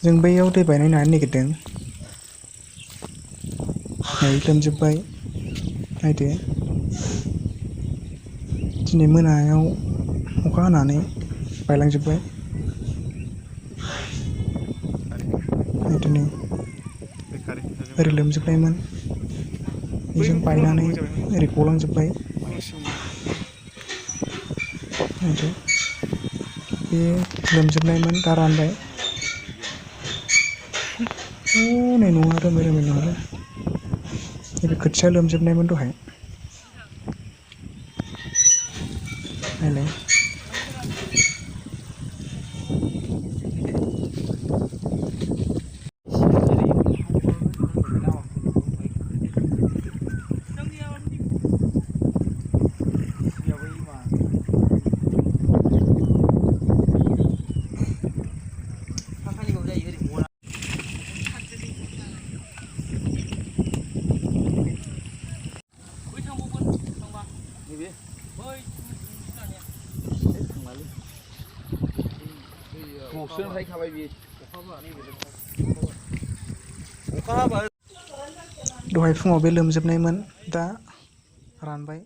जों बैयाव दै बायनाय नायनो नागिरदों नै लोमजोबबाय नायदो दिनै मोनायाव अखा हानानै बायलांजोबबाय नायदो नै ओरै लोमजोबनायमोन बेजों बायनानै ओरै गलांजोबबाय नायदो बे लोमजोबनायमोन दा रानबाय नै नङा रोमै रोमै नङालै नैबे खोथिया लोमजोबनायमोन दहाय नायलाय दहाय फुङाव बे लोमजोबनायमोन दा रानबाय